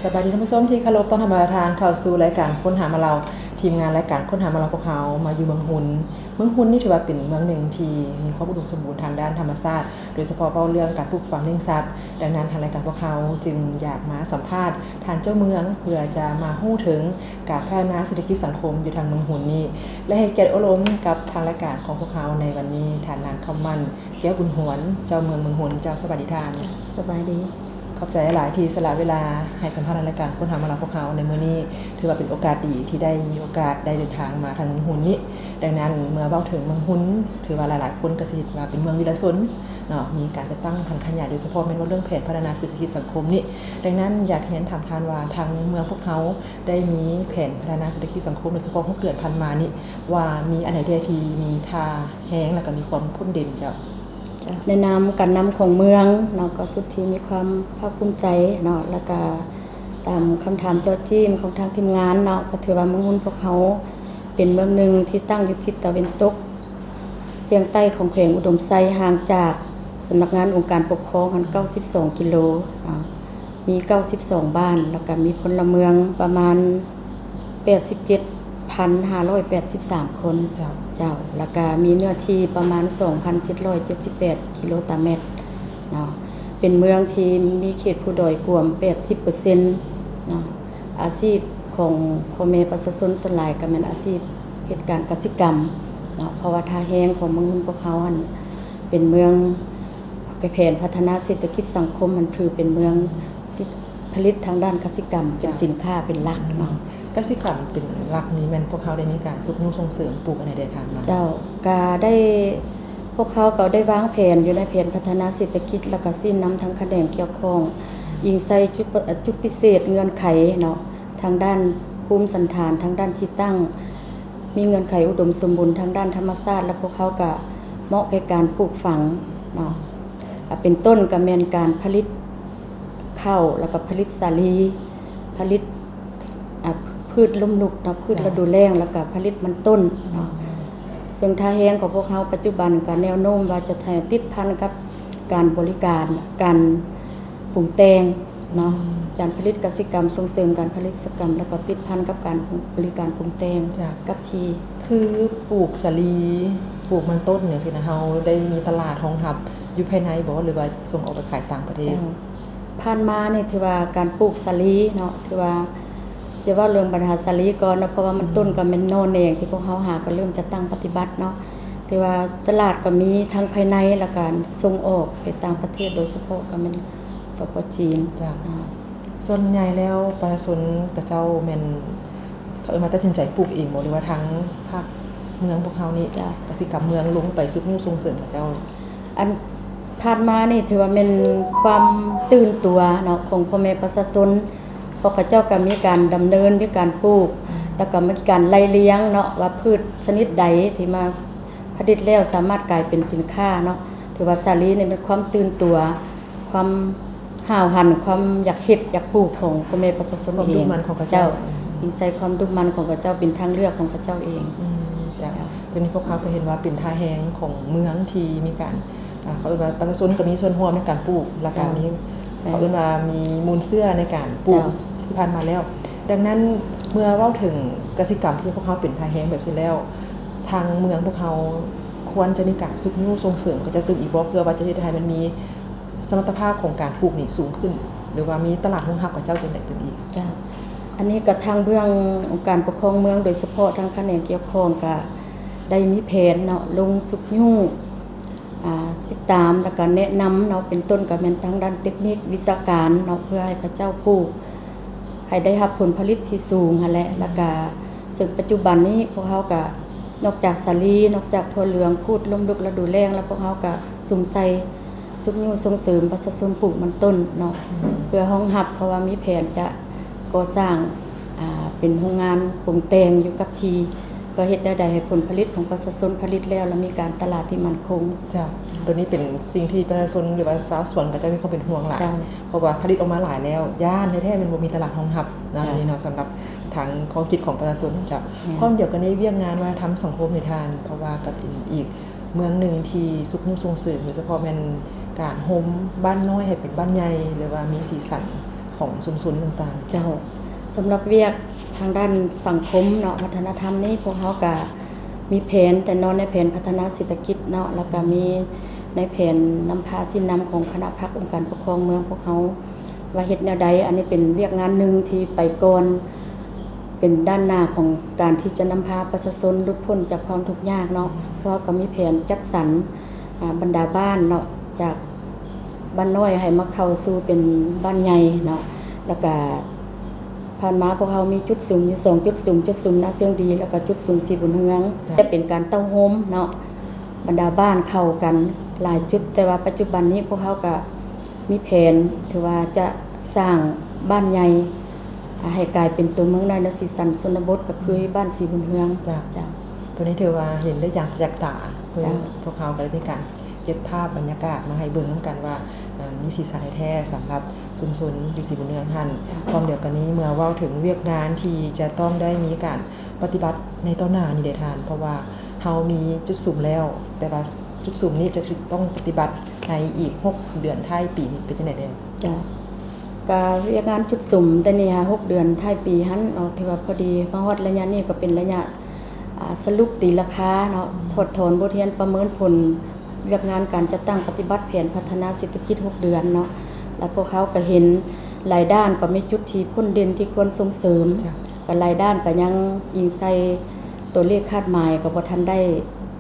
ສະບາຍດີທ່ານຜູ້ຊົມທີ່ເຄົາລົບ, ຕ້ອນຮັບທ່ານເຂົ້າສູ່ລາຍການຄົ້ນຫາມາເລົ່າ. ທີມງານລາຍການຄົ້ນຫາມາເລົ່າພວກເຮົາມາຢູ່ເມືອງຮຸນ. ເມືອງຮຸນນີ້ຖືວ່າເປັນເມືອງໜຶ່ງທີ່ມີຄວາມອຸດົມສົມບູນທາງດ້ານທຳມະຊາດ, ໂດຍສະເພາະເວົ້າເລື່ອງການປູກຝັງລ້ຽງສັດ. ດັ່ງນັ້ນ ທາງລາຍການພວກເຮົາຈຶ່ງຢາກມາສຳພາດທ່ານເຈົ້າເມືອງ ເພື່ອຈະມາຮູ້ເຖິງການພັດທະນາເສດຖະກິດສັງຄົມຢູ່ທາງເມືອງຮຸນນີ້ ແລະ ໃຫ້ກຽດໂອ້ລົມກັບທາງລາຍການຂອງພວກເຮົາໃນວັນນີ້ ທ່ານນາງຄຳໝັ້ນ ແກ້ວບຸນຫວນ ເຈົ້າເມືອງເມືອງຮຸນ. ເຈົ້າ ສະບາຍດີທ່ານ. ສະບາຍດີ. ຂອບໃຈຫຼາຍທີ່ສະຫຼະເວລາໃຫ້ສຳພາດໃນລາຍການຄົ້ນຫາມາເລົ່າພວກເຮົາໃນມື້ນີ້. ຖືວ່າເປັນໂອກາດດີທີ່ໄດ້ມີໂອກາດໄດ້ເດີນທາງມາທາງເມືອງຮຸນນີ້. ດັ່ງນັ້ນ ເມື່ອເວົ້າເຖິງເມືອງຮຸນ ຖືວ່າຫຼາຍໆຄົນກໍຊິເຮັດວ່າເປັນເມືອງວິລະຊົນເນາະ, ມີການຈັດຕັ້ງພັນຂະຫຍາຍ ໂດຍສະເພາະແມ່ນເວົ້າເລື່ອງແຜນພັດທະນາເສດຖະກິດສັງຄົມນີ້. ດັ່ງນັ້ນ ຢາກຮຽນຖາມທ່ານວ່າ ທາງເມືອງພວກເຮົາໄດ້ມີແຜນພັດທະນາເສດຖະກິດສັງຄົມ ໂດຍສະເພາະຫົກເດືອນຜ່ານມານີ້ ວ່າມີອັນໃດແດ່ທີ່ມີທ່າ ແຮງ ແລ້ວກໍມີຄວາມພົ້ນເດັ່ນເຈົ້າ. ໃນນາມການນຳຂອງເມືອງເນາະ ກໍສຸດທີ່ມີຄວາມພາກພູມໃຈເນາະ ແລ້ວກໍຕາມຄຳຖາມເຈາະຈີ້ມຂອງທາງທີມງານເນາະ ກໍຖືວ່າເມືອງຮຸນພວກເຮົາເປັນເມືອງໜຶ່ງທີ່ຕັ້ງຢູ່ທິດຕາເວັນຕົກສຽງໃຕ້ຂອງແຂວງອຸດົມໄຊ, ຫ່າງຈາກສຳນັກງານອົງການປົກຄອງຫັ້ນເກົ້າສິບສອງກິໂລເນາະ. ມີເກົ້າສິບສອງບ້ານ ແລ້ວກໍມີພົນລະເມືອງປະມານແປດສິບເຈັດພັນຫ້າຮ້ອຍແປດສິບສາມຄົນ. ເຈົ້າ. ເຈົ້າ. ແລ້ວກໍມີເນື້ອທີ່ປະມານສອງພັນເຈັດຮ້ອຍເຈັດສິບແປດກິໂລຕາແມັດເນາະ. ເປັນເມືອງທີ່ມີເຂດພູດອຍກວມແປດສິບເປີເຊັນເນາະ. ອາຊີບຂອງພໍ່ແມ່ປະຊາຊົນສ່ວນຫຼາຍກໍແມ່ນອາຊີບເຮັດການກະສິກຳເນາະ, ເພາະວ່າທ່າແຮງຂອງເມືອງຮຸນພວກເຮົາຫັ້ນເປັນເມືອງ ແຜນພັດທະນາເສດຖະກິດສັງຄົມຫັ້ນຖືເປັນເມືອງທີ່ຜະລິດທາງດ້ານກະສິກຳເປັນສິນຄ້າເປັນຫຼັກເນາະ. ກະສິກຳເປັນຫຼັກນີ້ແມ່ນພວກເຮົາໄດ້ມີການຊຸກຍູ້ສົ່ງເສີມປູກອັນໃດແດ່ທ່ານນາງ? ເຈົ້າ, ກະໄດ້ ພວກເຮົາກໍໄດ້ວາງແຜນຢູ່ໃນແຜນພັດທະນາເສດຖະກິດ ແລ້ວກໍຊີ້ນຳທາງຂະແໜງກ່ຽວຂ້ອງ ອີງໃສ່ຈຸດ ເອີ ຈຸດພິເສດເງື່ອນໄຂເນາະ ທາງດ້ານພູມສັນຖານ ທາງດ້ານທີ່ຕັ້ງ ມີເງື່ອນໄຂອຸດົມສົມບູນທາງດ້ານທຳມະຊາດ ແລະ ພວກເຮົາກະເໝາະແກ່ການປູກຝັງເນາະ. ອາ ເປັນຕົ້ນກະແມ່ນການຜະລິດເຂົ້າ ແລ້ວກະຜະລິດສາລີ, ຜະລິດ ອາ ພືດລົ້ມລຸກເນາະ, ພືດລະດູແລ້ງ ແລ້ວກະຜະລິດມັນຕົ້ນເນາະ. ເຊິ່ງທ່າແຮງຂອງພວກເຮົາປັດຈຸບັນກະແນວໂນ້ມວ່າຈະໃຫ້ຕິດພັນກັບການບໍລິການ ການປຸງແຕ່ງ ເນາະ ການຜະລິດກະສິກຳ, ສົ່ງເສີມການຜະລິດກະສິກຳ ແລ້ວກໍຕິດພັນກັບການບໍລິການປຸງແຕ່ງ ເຈົ້າ ກັບທີ່ ຄືປູກສາລີ ປູກມັນຕົ້ນຫຍັງຊີ້ນະ ເຮົາໄດ້ມີຕະຫຼາດຮອງຮັບຢູ່ພາຍໃນບໍ່ ຫຼືວ່າສົ່ງອອກໄປຂາຍຕ່າງປະເທດ? ເຈົ້າ ຜ່ານມານີ້ຖືວ່າການປູກສາລີເນາະ ຖືວ່າຈະເວົ້າເລື່ອງບັນຫາສາລີກ່ອນເນາະ ເພາະວ່າມັນຕົ້ນກໍແມ່ນໜໍ່ແໜງທີ່ພວກເຮົາຫາກໍເລີ່ມຈັດຕັ້ງປະຕິບັດເນາະ ຖືວ່າຕະຫຼາດກໍມີທັງພາຍໃນ ແລ້ວກະສົ່ງອອກໄປຕ່າງປະເທດ ໂດຍສະເພາະກໍແມ່ນ ສປ ຈີນ. ເຈົ້າ ອາ ສ່ວນໃຫຍ່ແລ້ວປະຊາຊົນຂະເຈົ້າແມ່ນ ເຂົາເອີ້ນວ່າຕັດສິນໃຈປູກເອງບໍ່ ຫຼືວ່າທາງພາກເມືອງພວກເຮົານີ້ ເຈົ້າ ກະສິກຳເມືອງລົງໄປຊຸກຍູ້ສົ່ງເສີມຂະເຈົ້າ? ອັນຜ່ານມານີ້ຖືວ່າແມ່ນຄວາມຕື່ນຕົວເນາະ ຂອງພໍ່ແມ່ປະຊາຊົນ ເພາະຂະເຈົ້າກະມີການດຳເນີນ ມີການປູກ ແລ້ວກະມີການໄລ່ລຽງເນາະ ວ່າພືດຊະນິດໃດທີ່ມາຜະລິດແລ້ວສາມາດກາຍເປັນສິນຄ້າເນາະ. ຖືວ່າສາລີນີ້ເປັນຄວາມຕື່ນຕົວ ຄວາມຫ້າວຫັນ ຄວາມຢາກເຮັດຢາກປູກຂອງພໍ່ແມ່ປະຊາຊົນເອງ. ຄວາມດຸໝັ່ນຂອງເຂົາເຈົ້າ ເຈົ້າ ອີງໃສ່ຄວາມດຸໝັ່ນຂອງເຂົາເຈົ້າ ເປັນທາງເລືອກຂອງເຂົາເຈົ້າເອງ. ອືມ ເຈົ້າ ເຈົ້າ ໂຕນີ້ພວກເຮົາກໍເຫັນວ່າເປັນທ່າແຮງຂອງເມືອງທີ່ມີການ ອາ ເຂົາເອີ້ນວ່າປະຊາຊົນກໍມີສ່ວນຮ່ວມໃນການປູກ ແລ້ວກໍ ເຈົ້າ ມີ ແມ່ນ ເຂົາເອີ້ນວ່າມີມູນເຊື້ອໃນການປູກ ເຈົ້າ ທີ່ຜ່ານມາແລ້ວ. ດັ່ງນັ້ນ ເມື່ອເວົ້າເຖິງກະສິກຳທີ່ພວກເຮົາເປັນທ່າແຮງແບບຊີ້ແລ້ວ ທາງເມືອງພວກເຮົາຄວນຈະມີການຊຸກຍູ້ສົ່ງເສີມຂະເຈົ້າຕື່ມອີກບໍ່ ເພື່ອວ່າຈະເຮັດໃຫ້ມັນມີ ສະມັດຕະພາບຂອງການປູກນີ້ສູງຂຶ້ນ ຫຼືວ່າມີຕະຫຼາດຮອງຮັບຂະເຈົ້າຈັ່ງໃດຕື່ມອີກ? ເຈົ້າ ອັນນີ້ກະທາງເບື້ອງອົງການປົກຄອງເມືອງ ໂດຍສະເພາະທາງຂະແໜງກ່ຽວຂ້ອງກະໄດ້ມີແຜນເນາະ ລົງຊຸກຍູ້ ອາ ຕິດຕາມ ແລ້ວກະແນະນຳເນາະ ເປັນຕົ້ນກະແມ່ນທາງດ້ານເຕັກນິກ ວິຊາການເນາະ ເພື່ອໃຫ້ເຂົາເຈົ້າປູກ ໃຫ້ໄດ້ຮັບຜົນຜະລິດທີ່ສູງຫັ້ນແຫຼະ. ແລ້ວກະເຊິ່ງປັດຈຸບັນນີ້ພວກເຮົາກະ ນອກຈາກສາລີ ນອກຈາກຖົ່ວເຫຼືອງ ພືດລົ້ມລຸກລະດູແລ້ງ ແລ້ວພວກເຮົາກະສຸມໃສ່ຊຸກຍູ້ສົ່ງເສີມປະຊາຊົນປູກມັນຕົ້ນເນາະ ເພື່ອຮອງຮັບ ເພາະວ່າມີແຜນຈະກໍ່ສ້າງ ອາ ເປັນໂຮງງານປຸງແຕ່ງຢູ່ກັບທີ່ ເພື່ອເຮັດແນວໃດໃຫ້ຜົນຜະລິດຂອງປະຊາຊົນຜະລິດແລ້ວ ແລ້ວມີການຕະຫຼາດທີ່ໝັ້ນຄົງ. ເຈົ້າ ໂຕນີ້ເປັນສິ່ງທີ່ປະຊາຊົນ ຫຼືວ່າຊາວສວນເຂົາເຈົ້າມີຄວາມເປັນຫ່ວງຫຼາຍ ເຈົ້າ ເພາະວ່າຜະລິດອອກມາຫຼາຍແລ້ວ ຢ້ານແທ້ໆແມ່ນບໍ່ມີຕະຫຼາດຮອງຮັບເນາະ. ເຈົ້າ ອັນນີ້ເນາະ ສຳລັບທາງຄວາມຄິດຂອງປະຊາຊົນ. ເຈົ້າ ແມ່ນ. ພ້ອມດຽວກັນນີ້ ວຽກງານວັດທະນະທຳສັງຄົມໃຫ້ທ່ານ ເພາະວ່າກໍເປັນອີກເມືອງໜຶ່ງທີ່ຊຸກຍູ້ສົ່ງເສີມ ໂດຍສະເພາະແມ່ນການໂຮມບ້ານນ້ອຍໃຫ້ເປັນບ້ານໃຫຍ່ ຫຼືວ່າມີສີສັນ ຂອງຊຸມຊົນຕ່າງໆ. ເຈົ້າ, ສຳລັບວຽກທາງດ້ານສັງຄົມເນາະ ວັດທະນະທຳນີ້ ພວກເຮົາກະມີແຜນ ແຕ່ນອນໃນແຜນພັດທະນາເສດຖະກິດເນາະ ແລ້ວກະມີໃນແຜນນຳພາຊີ້ນຳຂອງຄະນະພັກອົງການປົກຄອງເມືອງພວກເຮົາ ວ່າເຮັດແນວໃດ. ອັນນີ້ເປັນວຽກງານໜຶ່ງທີ່ໄປກ່ອນ ເປັນດ້ານໜ້າຂອງການທີ່ຈະນຳພາປະຊາຊົນຫຼຸດພົ້ນຈາກຄວາມທຸກຍາກເນາະ. ພວກເຮົາກໍມີແຜນຈັດສັນ ອາ ບັນດາບ້ານເນາະ ຈາກບ້ານນ້ອຍໃຫ້ມາເຂົ້າສູ່ເປັນບ້ານໃຫຍ່ເນາະ. ແລ້ວກະຜ່ານມາພວກເຮົາມີຈຸດສຸມຢູ່ສອງຈຸດສຸມ, ຈຸດສຸມນາເຊືອງດີ ແລ້ວກະຈຸດສຸມສີບຸນເຮືອງ. ຈະເປັນການເຕົ້າໂຮມເນາະ ບັນດາບ້ານເຂົ້າກັນຫຼາຍຈຸດ, ແຕ່ວ່າປັດຈຸບັນນີ້ພວກເຮົາກະ ມີແຜນ ຖືວ່າຈະສ້າງບ້ານໃຫຍ່ ອາ ໃຫ້ກາຍເປັນຕົວເມືອງນ້ອຍ ແລະ ສີສັນຊົນນະບົດ ກໍຄືບ້ານສີບຸນເຮືອງ. ເຈົ້າ. ເຈົ້າ. ໂຕນີ້ຖືວ່າເຫັນໄດ້ຢ່າງປະຈັກຕາ ຄື ເຈົ້າ ພວກເຮົາກໍໄດ້ມີການເກັບພາບບັນຍາກາດມາໃຫ້ເບິ່ງນຳກັນວ່າ ເອີ ມີສີສັນແທ້ໆ ສຳລັບຊຸມຊົນຢູ່ສີບຸນເຮືອງຫັ້ນ. ເຈົ້າ. ພ້ອມດຽວກັນນີ້ ເມື່ອເວົ້າເຖິງວຽກງານທີ່ຈະຕ້ອງໄດ້ມີການປະຕິບັດໃນຕໍ່ໜ້ານີ້ເດທ່ານ, ເພາະວ່າເຮົາມີຈຸດສຸມແລ້ວ ແຕ່ວ່າຈຸດສຸມນີ້ຈະຕ້ອງປະຕິບັດ ໃນອີກຫົກເດືອນທ້າຍປີນີ້ເປັນຈັ່ງໃດແດ່? ເຈົ້າ, ກະວຽກງານຈຸດສຸມແຕ່ນີ້ຫາຫົກເດືອນທ້າຍປີຫັ້ນເນາະ ຖືວ່າພໍດີມາຮອດໄລຍະນີ້ ກໍເປັນໄລຍະ ອາ ສະຫຼຸບຕີລາຄາເນາະ, ຖອດຖອນບົດຮຽນປະເມີນຜົນວຽກງານການຈັດຕັ້ງປະຕິບັດແຜນພັດທະນາເສດຖະກິດຫົກເດືອນເນາະ. ແລ້ວພວກເຮົາກໍເຫັນຫຼາຍດ້ານກໍມີຈຸດທີ່ພົ້ນເດັ່ນທີ່ຄວນສົ່ງເສີມ. ເຈົ້າ. ກໍຫຼາຍດ້ານກໍຍັງອີງໃສ່ຕົວເລກຄາດໝາຍ ກໍບໍ່ທັນໄດ້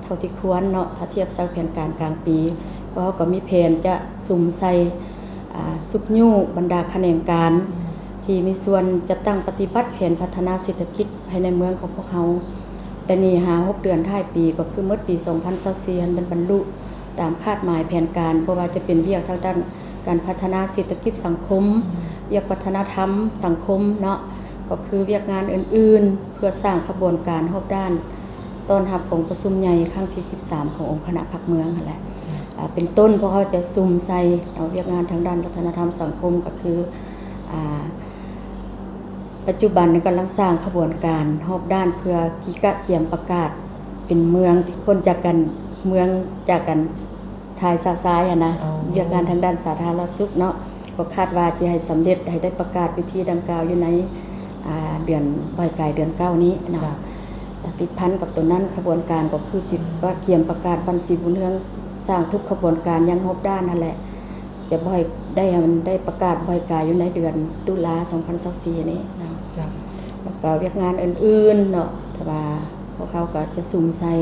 ເທົ່າທີ່ຄວນເນາະ ຖ້າທຽບໃສ່ແຜນການກາງປີ. ພວກເຮົາກໍມີແຜນຈະສຸມໃສ່ ອາ ຊຸກຍູ້ບັນດາຂະແໜງການ ອືມ ທີ່ມີສ່ວນຈັດຕັ້ງປະຕິບັດແຜນພັດທະນາເສດຖະກິດພາຍໃນເມືອງຂອງພວກເຮົາ ແຕ່ນີ້ຫາຫົກເດືອນທ້າຍປີ ກໍຄືໝົດປີສອງພັນຊາວສີ່ຫັ້ນ ແມ່ນບັນລຸຕາມຄາດໝາຍແຜນການ ບໍ່ວ່າຈະເປັນວຽກທາງດ້ານການພັດທະນາເສດຖະກິດສັງຄົມ, ອືມ ວຽກວັດທະນະທຳສັງຄົມເນາະ, ກໍຄືວຽກງານອື່ນໆ ເພື່ອສ້າງຂະບວນການຮອບດ້ານ ຕ້ອນຮັບກອງປະຊຸມໃຫຍ່ຄັ້ງທີສິບສາມ ຂອງອົງຄະນະພັກເມືອງຫັ້ນແຫຼະ. ອາ ເປັນຕົ້ນ ພວກເຮົາຈະສຸມໃສ່ເອົາວຽກງານທາງດ້ານວັດທະນະທຳສັງຄົມ ກໍຄື ອາ ປັດຈຸບັນນີ້ກຳລັງສ້າງຂະບວນການຮອບດ້ານ ເພື່ອກິກະກຽມປະກາດເປັນເມືອງທີ່ພົ້ນຈາກກັນ ເມືອງຈາກກັນ ທ້າຍຊະຊາຍຫັ້ນນະ. ອໍ ວຽກງານທາງດ້ານສາທາລະນະສຸກເນາະ ກໍຄາດວ່າຈະໃຫ້ສຳເລັດ ໃຫ້ໄດ້ປະກາດເວທີດັ່ງກ່າວຢູ່ໃນ ອາ ເດືອນ ປາຍກາຍເດືອນເກົ້ານີ້ເນາະ. ເຈົ້າ. ແລະ ຕິດພັນກັບໂຕນັ້ນ ຂະບວນການກໍຄືຊິວ່າກຽມປະກາດບ້ານສີບຸນເຮືອງ ສ້າງທຸກຂະບວນການຢ່າງຮອບດ້ານຫັ້ນແຫຼະ ຈະບໍ່ໃຫ້ໄດ້ ໃຫ້ມັນໄດ້ປະກາດ ບໍ່ໃຫ້ກາຍຢູ່ໃນເດືອນຕຸລາ ສອງພັນຊາວສີ່ນີ້ເນາະ. ເຈົ້າ. ແລ້ວກໍວຽກງານອື່ນໆເນາະ ແຕ່ວ່າພວກເຮົາກໍຈະສຸມໃສ່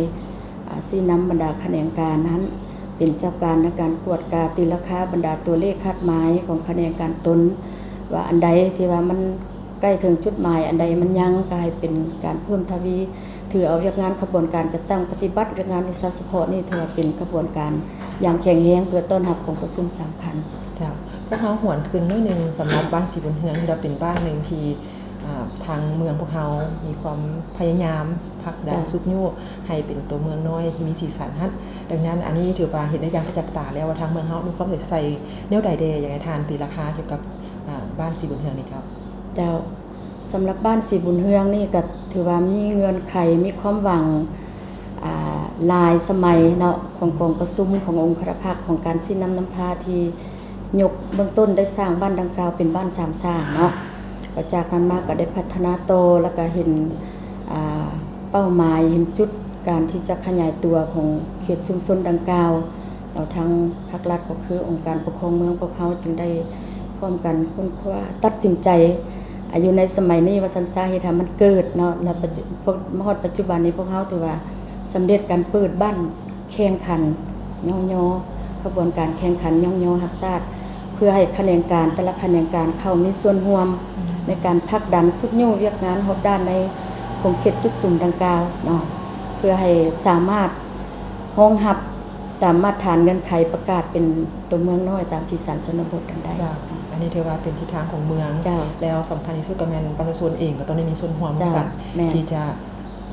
ອາ ຊີ້ນຳບັນດາຂະແໜງການຫັ້ນ ເປັນເຈົ້າການໃນການກວດກາຕີລາຄາບັນດາຕົວເລກຄາດໝາຍຂອງຂະແໜງການຕົນ ວ່າອັນໃດທີ່ວ່າມັນໃກ້ເຖິງຈຸດໝາຍ ອັນໃດມັນຍັງ ກໍໃຫ້ເປັນການເພີ່ມທະວີ ຖືເອົາວຽກງານຂະບວນການຈັດຕັ້ງປະຕິບັດວຽກງານວິຊາສະເພາະນີ້ ຖືວ່າເປັນຂະບວນການຢ່າງແຂງແຮງ ເພື່ອຕ້ອນຮັບກອງປະຊຸມສຳຄັນ. ເຈົ້າ. ພວກເຮົາຫວນຄືນໜ້ອຍໜຶ່ງ ສຳລັບບ້ານສີບຸນເຮືອງ ທີ່ວ່າເປັນບ້ານໜຶ່ງທີ່ ອ່າ ທາງເມືອງພວກເຮົາມີຄວາມພະຍາຍາມຜັກດັນ ເຈົ້າ ຊຸກຍູ້ໃຫ້ເປັນຕົວເມືອງນ້ອຍທີ່ມີສີສັນຫັ້ນ. ດັ່ງນັ້ນ ອັນນີ້ຖືວ່າເຫັນໄດ້ຢ່າງປະຈັກຕາແລ້ວວ່າທາງເມືອງເຮົາມີຄວາມໃສ່ໃຈແນວໃດແດ່. ຢາກໃຫ້ທ່ານຕີລາຄາກ່ຽວກັບ ອ່າ ບ້ານສີບຸນເຮືອງນີ້ເຈົ້າ. ເຈົ້າ, ສຳລັບບ້ານສີບຸນເຮືອງນີ້ກໍຖືວ່າມີເງື່ອນໄຂ ມີຄວາມຫວັງ ອ່າ ຫຼາຍສະໄໝເນາະ ຂອງກອງປະຊຸມຂອງອົງຄະນະພັກຂອງການຊີ້ນຳນຳພາທີ່ ຍົກເບື້ອງຕົ້ນໄດ້ສ້າງບ້ານດັ່ງກ່າວເປັນບ້ານສາມສ້າງເນາະ, ກໍຈາກນັ້ນມາກໍໄດ້ພັດທະນາຕໍ່ ແລ້ວກໍເຫັນ ອ່າ ເປົ້າໝາຍ ເຫັນຈຸດການທີ່ຈະຂະຫຍາຍຕົວຂອງເຂດຊຸມຊົນດັ່ງກ່າວ. ແລ້ວທາງພາກລັດກໍຄືອົງການປົກຄອງເມືອງພວກເຮົາຈຶ່ງໄດ້ຮ່ວມກັນຄົ້ນຄວ້າ ຕັດສິນໃຈ ອາ ຢູ່ໃນສະໄໝນີ້ວ່າຊັ້ນຊະ ເຮັດໃຫ້ມັນເກີດເນາະ. ແລ້ວປັດຈຸ ພວກ ມາຮອດປັດຈຸບັນນີ້ ພວກເຮົາຖືວ່າສຳເລັດການເປີດບ້ານ ແຂ່ງຂັນຍ້ອງຍໍ ຂະບວນການແຂ່ງຂັນຍ້ອງຍໍຮັກຊາດ ເພື່ອໃຫ້ຂະແໜງການແຕ່ລະຂະແໜງການເຂົ້າມີສ່ວນຮ່ວມ ອືມ ໃນການຜັກດັນຊຸກຍູ້ວຽກງານຮອບດ້ານໃນຂົງເຂດຈຸດສຸມດັ່ງກ່າວເນາະ ເພື່ອໃຫ້ສາມາດຮອງຮັບຕາມມາດຖານເງື່ອນໄຂປະກາດເປັນຕົວເມືອງນ້ອຍຕາມສີສັນຊົນນະບົດກັນໄດ້. ເຈົ້າ, ອັນນີ້ຖືວ່າເປັນທິດທາງຂອງເມືອງ. ເຈົ້າ. ແລ້ວສຳຄັນທີ່ສຸດກໍແມ່ນປະຊາຊົນເອງກໍຕ້ອງໄດ້ມີສ່ວນຮ່ວມ ເຈົ້າ ນຳກັນ ແມ່ນ ທີ່ຈະ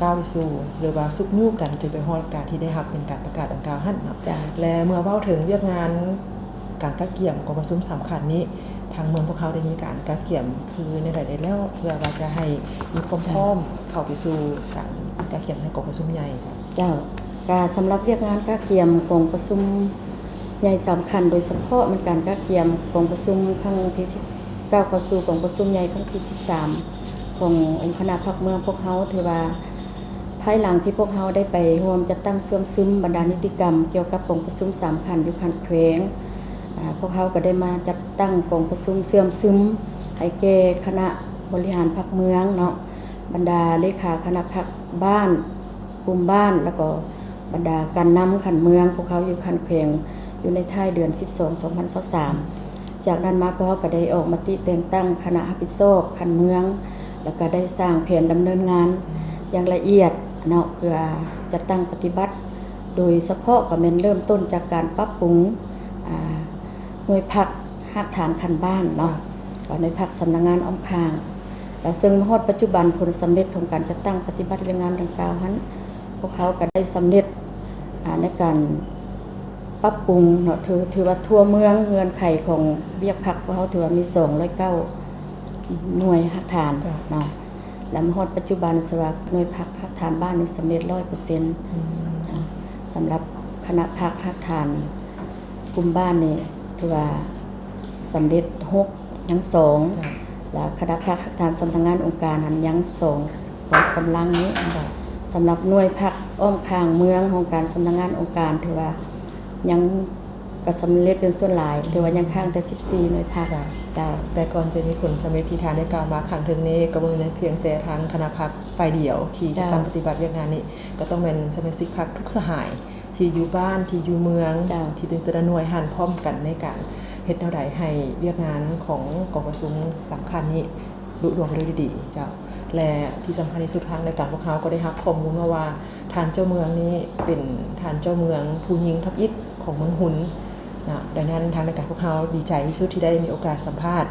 ກ້າວໄປສູ່ ຫຼືວ່າຊຸກຍູ້ກັນຈົນໄປຮອດການທີ່ໄດ້ຮັບເປັນການປະກາດດັ່ງກ່າວຫັ້ນເນາະ. ເຈົ້າ. ແລະ ເມື່ອເວົ້າເຖິງວຽກງານການກະກຽມກອງປະຊຸມສຳຄັນນີ້ ທາງເມືອງພວກເຮົາໄດ້ມີການກະກຽມຄືແນວໃດແດ່ແລ້ວ ເພື່ອວ່າຈະໃຫ້ມີຄວາມ ເຈົ້າ ພ້ອມເຂົ້າໄປສູ່ການກະກຽມໃຫ້ກອງປະຊຸມໃຫຍ່? ເຈົ້າ. ເຈົ້າ, ກະສຳລັບວຽກງານກະກຽມກອງປະຊຸມໃຫຍ່ສຳຄັນ ໂດຍສະເພາະແມ່ນການກະກຽມກອງປະຊຸມຄັ້ງທີສິບ ກ້າວເຂົ້າສູ່ກອງປະຊຸມໃຫຍ່ຄັ້ງທີສິບສາມ ຂອງອົງຄະນະພັກເມືອງພວກເຮົາ. ຖືວ່າພາຍຫຼັງທີ່ພວກເຮົາໄດ້ໄປຮ່ວມຈັດຕັ້ງເຊື່ອມຊຶມບັນດານິຕິກຳກ່ຽວກັບກອງປະຊຸມສາມຂັ້ນຢູ່ຂັ້ນແຂວງ, ອາ ພວກເຮົາກໍໄດ້ມາຈັດຕັ້ງກອງປະຊຸມເຊື່ອມຊຶມໃຫ້ແກ່ຄະນະບໍລິຫານພັກເມືອງເນາະ, ບັນດາເລຂາຄະນະພັກບ້ານ, ກຸ່ມບ້ານ ແລ້ວກໍບັນດາການນຳຂັ້ນເມືອງ ພວກເຮົາຢູ່ຂັ້ນແຂວງ ຢູ່ໃນທ້າຍເດືອນສິບສອງ ສອງພັນຊາວສາມ. ຈາກນັ້ນມາ ພວກເຮົາກໍໄດ້ອອກມະຕິແຕ່ງຕັ້ງຄະນະຮັບຜິດຊອບຂັ້ນເມືອງ ແລ້ວກໍໄດ້ສ້າງແຜນດຳເນີນງານຢ່າງລະອຽດເນາະ ເພື່ອຈັດຕັ້ງປະຕິບັດ, ໂດຍສະເພາະກໍແມ່ນເລີ່ມຕົ້ນຈາກການປັບປຸງ ອາ ໜ່ວຍພັກຮາກຖານຂັ້ນບ້ານເນາະ, ກໍໜ່ວຍພັກສຳນັກງານອ້ອມຂ້າງ ແລະ ເຊິ່ງມາຮອດປັດຈຸບັນ ຜົນສຳເລັດຂອງການຈັດຕັ້ງປະຕິບັດວຽກງານດັ່ງກ່າວຫັ້ນ ພວກເຮົາກໍໄດ້ສຳເລັດ ອາ ໃນການປັບປຸງເນາະ, ຖື ຖືວ່າທົ່ວເມືອງ ເງື່ອນໄຂຂອງວຽກພັກພວກເຮົາຖືວ່າມີສອງຮ້ອຍເກົ້າໜ່ວຍຮາກຖານເນາະ, ແລະ ມາຮອດປັດຈຸບັນ ສະວ່າໜ່ວຍພັກຮາກຖານບ້ານນີ້ສຳເລັດຮ້ອຍເປີເຊັນ. ອາ ສຳລັບຄະນະພັກຮາກຖານ ກຸ່ມບ້ານນີ້ຖືວ່າສຳເລັດຫົກ ຍັງສອງ ເຈົ້າ ແລ້ວຄະນະພັກຮາກຖານສຳນັກງານອົງການຫັ້ນຍັງສອງ ຂອງກຳລັງນີ້. ເຈົ້າ ສຳລັບໜ່ວຍພັກອ້ອມຂ້າງເມືອງ ຫ້ອງການສຳນັກງານອົງການ ຖືວ່າຍັງ ກໍສຳເລັດເປັນສ່ວນຫຼາຍ ຖືວ່າຍັງຄ້າງແຕ່ສິບສີ່ໜ່ວຍພັກ. ເຈົ້າ ເຈົ້າ ແຕ່ກ່ອນຈະມີຜົນສຳເລັດທີ່ທ່ານໄດ້ກ່າວມາຂ້າງເທິງນີ້ ກໍບໍ່ແມ່ນພຽງແຕ່ທາງຄະນະພັກຝ່າຍດຽວທີ່ຈະ ເຈົ້າ ຕ້ອງປະຕິບັດວຽກງານນີ້ ກໍຕ້ອງແມ່ນສະມາຊິກພັກທຸກສະຫາຍ ທີ່ຢູ່ບ້ານ ທີ່ຢູ່ເມືອງ ເຈົ້າ ທີ່ແຕ່ລະໜ່ວຍຫັ້ນພ້ອມກັນໃນການເຮັດແນວໃດໃຫ້ວຽກງານຂອງກອງປະຊຸມສຳຄັນນີ້ລຸລ່ວງໄປດ້ວຍດີ. ເຈົ້າ ແລະ ທີ່ສຳຄັນທີ່ສຸດ ທາງລາຍການພວກເຮົາກໍໄດ້ຮັບຂໍ້ມູນມາວ່າ ທ່ານເຈົ້າເມືອງນີ້ເປັນທ່ານເຈົ້າເມືອງຜູ້ຍິງທຳອິດຂອງເມືອງຮຸນນະ. ດັ່ງນັ້ນ ທາງລາຍການພວກເຮົາດີໃຈທີ່ສຸດທີ່ໄດ້ມີໂອກາດສຳພາດ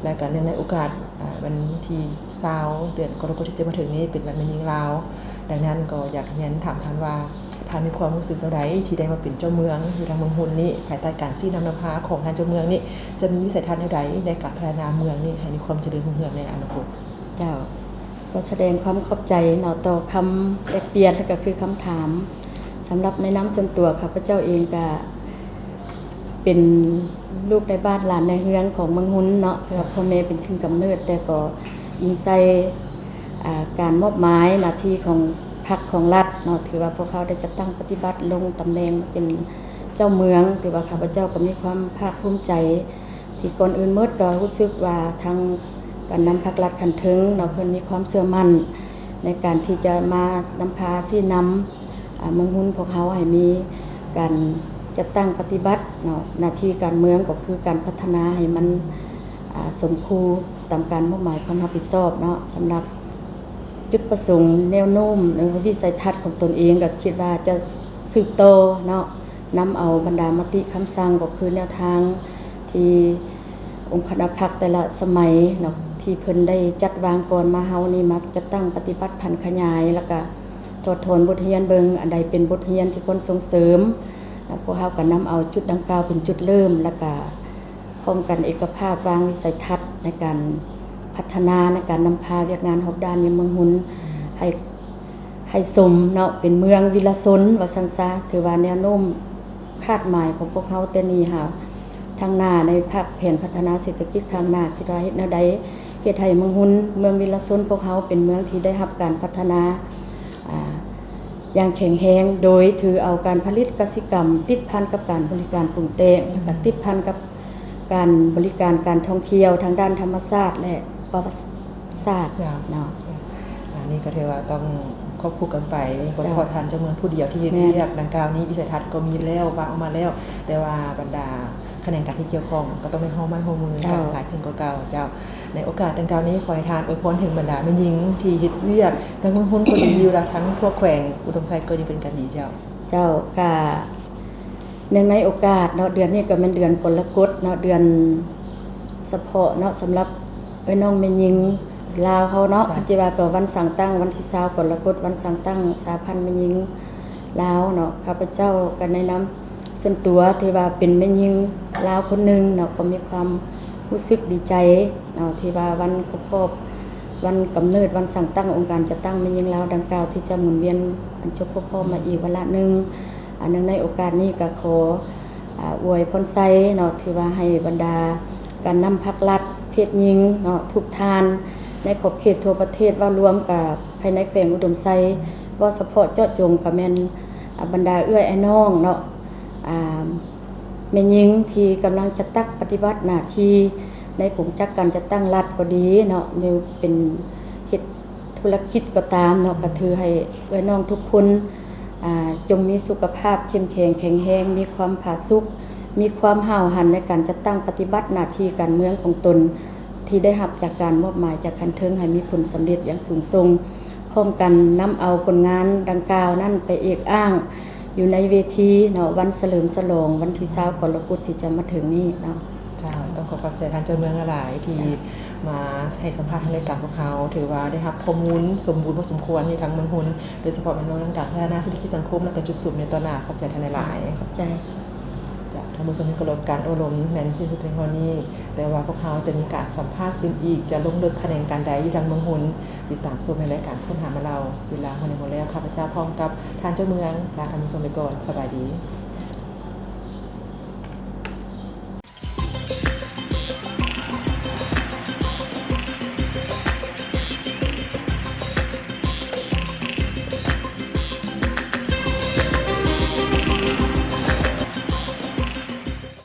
ແລະ ກໍເນື່ອງໃນໂອກາດ ອາ ວັນທີຊາວ ເດືອນກໍລະກົດທີ່ຈະມາເຖິງນີ້ ເປັນວັນແມ່ຍິງລາວ. ດັ່ງນັ້ນກໍຢາກຮຽນຖາມທ່ານວ່າ ທ່ານມີຄວາມຮູ້ສຶກແນວໃດທີ່ໄດ້ມາເປັນເຈົ້າເມືອງຢູ່ທາງເມືອງຮຸນນີ້ ພາຍໃຕ້ການຊີ້ນຳນຳພາຂອງທ່ານເຈົ້າເມືອງນີ້ ຈະມີວິໄສທັດແນວໃດໃນການພັດທະນາເມືອງນີ້ໃຫ້ມີຄວາມຈະເລີນຮຸ່ງເຮືອງໃນອະນາຄົດ? ເຈົ້າ ກໍສະແດງຄວາມຂອບໃຈເນາະ ຕໍ່ຄຳແລກປ່ຽນ ແລະ ກໍຄືຄຳຖາມ. ສຳລັບໃນນາມສ່ວນຕົວ ຂ້າພະເຈົ້າເອງກະເປັນລູກໃນບ້ານຫຼານໃນເຮືອນຂອງເມືອງຮຸນເນາະ, ຖືວ່າພໍ່ແມ່ເປັນຖິ່ນກຳເນີດ, ແຕ່ກໍອີງໃສ່ ອາ ການມອບໝາຍໜ້າທີ່ຂອງພັກຂອງລັດເນາະ, ຖືວ່າພວກເຮົາໄດ້ຈັດຕັ້ງປະຕິບັດ ລົງຕຳແໜ່ງເປັນເຈົ້າເມືອງ, ຖືວ່າຂ້າພະເຈົ້າກໍມີຄວາມພາກພູມໃຈ ທີ່ກ່ອນອື່ນໝົດກໍຮູ້ສຶກວ່າທາງການນຳພັກລັດຂັ້ນເທິງເນາະ ເພິ່ນມີຄວາມເຊື່ອໝັ້ນໃນການທີ່ຈະມານຳພາຊີ້ນຳ ອາ ເມືອງຮຸນພວກເຮົາໃຫ້ມີການຈັດຕັ້ງປະຕິບັດເນາະ ໜ້າທີ່ການເມືອງກໍຄືການພັດທະນາໃຫ້ມັນ ອາ ສົມຄູ່ຕາມການມອບໝາຍຄວາມຮັບຜິດຊອບເນາະ. ສຳລັບຈຸດປະສົງ ແນວໂນ້ມ ຫຼື ວິໄສທັດຂອງຕົນເອງ ກໍຄິດວ່າຈະສືບຕໍ່ເນາະ ນຳເອົາບັນດາມະຕິຄຳສັ່ງ ກໍຄືແນວທາງທີ່ອົງຄະນະພັກແຕ່ລະສະໄໝເນາະ ທີ່ເພິ່ນໄດ້ຈັດວາງກ່ອນມາເຮົານີ້ ມາຈັດຕັ້ງປະຕິບັດຜັນຂະຫຍາຍ ແລ້ວກະຖອດຖອນບົດຮຽນເບິ່ງ ອັນໃດເປັນບົດຮຽນທີ່ຄວນສົ່ງເສີມ ແລ້ວພວກເຮົາກໍນຳເອົາຈຸດດັ່ງກ່າວເປັນຈຸດເລີ່ມ ແລ້ວກະ ພ້ອມກັນເອກະພາບວາງວິໄສທັດໃນການພັດທະນາ ໃນການນຳພາວຽກງານຮອບດ້ານຢູ່ເມືອງຮຸນ ໃຫ້ ໃຫ້ສົມເນາະ ເປັນເມືອງວິລະຊົນວ່າຊັ້ນຊະ. ຖືວ່າແນວໂນ້ມຄາດໝາຍຂອງພວກເຮົາແຕ່ນີ້ຫາທາງໜ້າ ໃນພາກແຜນພັດທະນາເສດຖະກິດຂ້າງໜ້າ ຄິດວ່າເຮັດແນວໃດເຮັດໃຫ້ເມືອງຮຸນ ເມືອງວິລະຊົນພວກເຮົາເປັນເມືອງທີ່ໄດ້ຮັບການພັດທະນາ ອາ ຢ່າງແຂງແຮງ ໂດຍຖືເອົາການຜະລິດກະສິກຳຕິດພັນກັບການບໍລິການປຸງແຕ່ງ ແລ້ວກະຕິດພັນກັບການບໍລິການການທ່ອງທ່ຽວທາງດ້ານທຳມະຊາດ ແລະ ປະຫວັດສາດ ເຈົ້າ ເນາະ. ອັນນີ້ກໍຖືວ່າຕ້ອງຄວບຄູ່ກັນໄປ ບໍ່ສະເພາະ ເຈົ້າ ທ່ານເຈົ້າເມືອງຜູ້ດຽວທີ່ເຮັດ ແມ່ນ ວຽກດັ່ງກ່າວນີ້ ວິໄສທັດກໍມີແລ້ວ ວາງອອກມາແລ້ວ ແຕ່ວ່າບັນດາຂະແໜງການທີ່ກ່ຽວຂ້ອງກໍຕ້ອງໄດ້ຮ່ວມໄມ້ຮ່ວມມືກັນ ເຈົ້າ ຫຼາຍຂຶ້ນກວ່າເກົ່າ. ເຈົ້າ ໃນໂອກາດດັ່ງກ່າວນີ້ ຂໍໃຫ້ທ່ານອວຍພອນເຖິງບັນດາແມ່ຍິງທີ່ເຮັດວຽກທາງເມືອງຮຸນກໍດີຢູ່ ແລະ ທັງທົ່ວແຂວງອຸດົມໄຊກໍຍັງເປັນການດີເຈົ້າ. ເຈົ້າ ກະເນື່ອງໃນໂອກາດເນາະ ເດືອນນີ້ກໍແມ່ນເດືອນກໍລະກົດເນາະ ເດືອນສະເພາະເນາະ ສຳລັບເອື້ອຍນ້ອງແມ່ຍິງລາວເຮົາເນາະ ເຈົ້າ ເພິ່ນຊິວ່າກໍວັນສ້າງຕັ້ງ ວັນທີຊາວກໍລະກົດ ວັນສ້າງຕັ້ງສະຫະພັນແມ່ຍິງລາວເນາະ. ຂ້າພະເຈົ້າກໍໃນນາມ ສ່ວນຕົວທີ່ວ່າເປັນແມ່ຍິງລາວຄົນໜຶ່ງເນາະ ກໍມີຄວາມຮູ້ສຶກດີໃຈເນາະ ທີ່ວ່າວັນຄົບຮອບ ວັນກຳເນີດ ວັນສ້າງຕັ້ງອົງການຈັດຕັ້ງແມ່ຍິງລາວດັ່ງກ່າວ ທີ່ຈະໝູນວຽນບັນຈົບຄົບຮອບມາອີກວາລະໜຶ່ງ. ອາ ເນື່ອງໃນໂອກາດນີ້ກໍຂໍ ອາ ອວຍພອນໄຊເນາະ ທີ່ວ່າໃຫ້ບັນດາການນຳພັກລັດ ເພດຍິງເນາະ ທຸກທ່ານໃນຂອບເຂດທົ່ວປະເທດ ເວົ້າລວມກະພາຍໃນແຂວງອຸດົມໄຊ ເວົ້າສະເພາະເຈາະຈົງກະແມ່ນ ອາ ບັນດາເອື້ອຍອ້າຍນ້ອງເນາະ ອາ ແມ່ຍິງທີ່ກຳລັງຈະຕັກປະຕິບັດໜ້າທີ່ໃນກົງຈັກການຈັດຕັ້ງລັດກໍດີເນາະ ຫຼືເປັນເຮັດທຸລະກິດກໍຕາມເນາະ ກໍຖືໃຫ້ເອື້ອຍນ້ອງທຸກຄົນ ອາ ຈົ່ງມີສຸຂະພາບເຂັ້ມແຂງແຂງແຮງ ມີຄວາມຜາສຸກ ມີຄວາມຫ້າວຫັນໃນການຈັດຕັ້ງປະຕິບັດໜ້າທີ່ການເມືອງຂອງຕົນ ທີ່ໄດ້ຮັບຈາກການມອບໝາຍຈາກຂັ້ນເທິງໃຫ້ມີຜົນສຳເລັດຢ່າງສູງສົ່ງ, ພ້ອມກັນນຳເອົາຜົນງານດັ່ງກ່າວນັ້ນໄປເອກອ້າງຢູ່ໃນເວທີເນາະ ວັນສະເຫຼີມສະຫຼອງວັນທີຊາວກໍລະກົດທີ່ຈະມາເຖິງນີ້ເນາະ. ເຈົ້າ ຕ້ອງຂໍຂອບໃຈທ່ານເຈົ້າເມືອງຫຼາຍໆ ທີ່ ເຈົ້າ ມາໃຫ້ສຳພາດທາງລາຍການພວກເຮົາ ຖືວ່າໄດ້ຮັບຂໍ້ມູນສົມບູນພໍສົມຄວນຢູ່ທາງເມືອງຫົນ ໂດຍສະເພາະແມ່ນເວົ້າເລື່ອງການພັດທະນາເສດຖະກິດສັງຄົມ ແລະກະຈຸດສຸມໃນຕໍ່ໜ້າ. ຂອບໃຈທ່ານຫຼາຍໆ. ເຈົ້າ ເຈົ້າ ທ່ານຜູ້ຊົມທີ່ເຄົາລົບ ການໂອ້ລົມແມ່ນສິ້ນສຸດພຽງເທົ່ານີ້ ແຕ່ວ່າພວກເຮົາຈະມີການສຳພາດຕື່ມອີກ ຈະລົງເລິກຂະແໜງການໃດຢູ່ທາງເມືອງຫົນ ຕິດຕາມຊົມໃນລາຍການຄົ້ນຫາມາເລົ່າ. ເວລາເຮົາຍັງບໍ່ແລ້ວ ຂ້າພະເຈົ້າພ້ອມກັບທ່ານເຈົ້າເມືອງ ລາທ່ານຜູ້ຊົມໄປກ່ອນ. ສະບາຍດີ.